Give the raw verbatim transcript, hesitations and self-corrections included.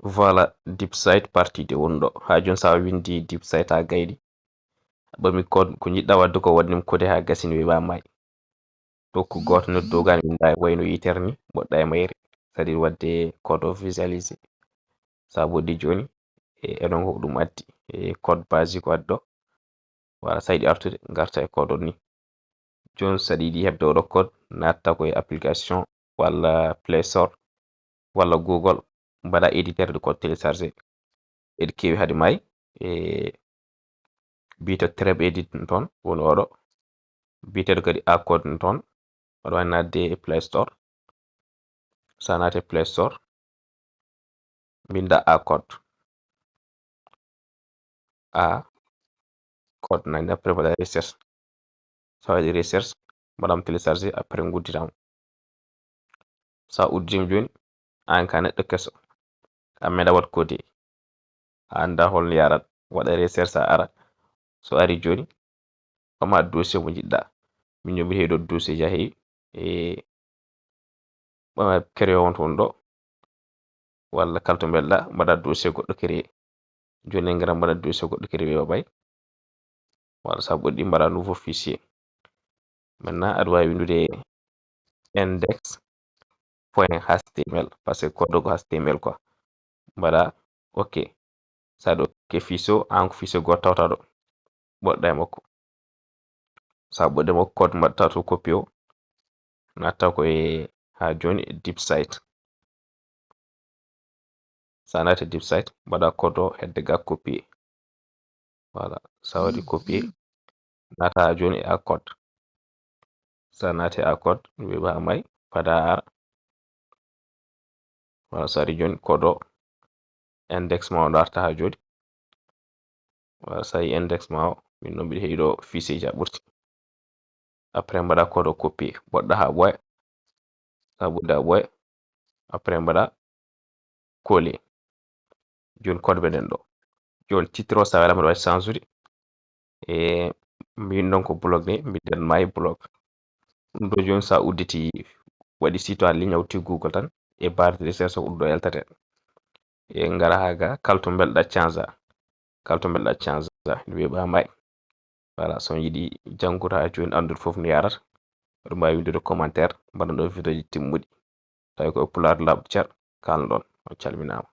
Voilà, DeepSight partie deux woni ɗo. Haa jooni, so a winndi DeepSight haa gayni, a ɓami code ko njiɗɗa waɗde ko, waɗnim code haa gasini, weeɓa maayi. Hokku gooto noddu dogan, winnda e wayno yitere ni, mboɗɗa e mayre. C'est-à-dire waɗde code o visualisé. So a ɓoɗɗi jooni, e, eɗon ko ɗum addi. E, code basique o addi ɗo. Voilà, so a yiɗi artude, ngarta e code on ni. Jooni, so aɗa yiɗi heɓde oɗo code, natta ko e application walla Play Store walla Google, mbaɗa éditeur de code téléchargé. Eɗi keewi hade maayi, e, biyete Treb Edit toon, woni oɗo. Biyeteeɗo kadi A code toon, aɗa waawi naatde e Play Store. So a naati e Play Store, mbinnda A code. A code, nani, après mbaɗa recherche. So a waɗi recherche, mbaɗam téléchargé, après ngudditamo. So a udditimo jooni, aan ka neɗɗo keso, a meeɗa waɗ code. A annda holno yarat, waɗa recherche a ara. So ari jooni, ɓama dossier mo njiɗɗa. Min jooni mbiɗa heewi ɗo dossier ji a heewi. E ɓama créé on toon ɗo. Walla kala to mbelɗa, mbaɗa dossier goɗɗo créé. Jooni en ngara mbaɗa dossier goɗɗo créé weeɓa maayi. Walla so a ɓoɗɗi mbaɗa nouveau fichier. Maintenant, aɗa waawi winndude index point H T M L, parce que code ko H T M L quoi. Mbaɗa OK. So a waɗi OK, fichier o, aan ko fichier gooto tawata ɗo. Ɓoɗɗa e makko. So a ɓoɗɗi e makko, code mbaɗɗa to copier o, natta ko e haa jooni DeepSight. So a naati DeepSight, mbaɗa code o hedde ga copier. Voilà, so a waɗi copier, naata haa jooni e A code. So a naati A code, weeɓa maayi, fada ara. Voilà, so ari jooni code o, index ma o darta haa jooni. Voilà, so a yi index ma o, min noon mbiɗa heewi ɗo fichier ji a ɓurti. Après mbaɗa code o copier, ɓoɗɗa haa ɓooya. So a ɓoɗɗi haa ɓooya, après mbaɗa coller. Jooni code meɗen ɗo. Jooni titre o, so a welaa mbaɗa waɗi change ude. E min noon ko blog ni, mbiɗen maayi blog. Ɗum ɗo jooni so a udditi, waɗi site en ligne, a udditi Google tan, e barre de recherche o ɗum ɗo yaltete. E ngara haa ga, kala to mbelɗa change a. Kala to mbelɗa change a, weeɓa maayi. Voilà, so on yiɗi janngude haa jooni, anndude fof no yarata, aɗa mbaawi winndude commentaire, mbaɗa ɗo vidéo ji timmuɗi. Tawi ko e Pulaar laaɓɗo cer, kaalnoɗon. On calminaama.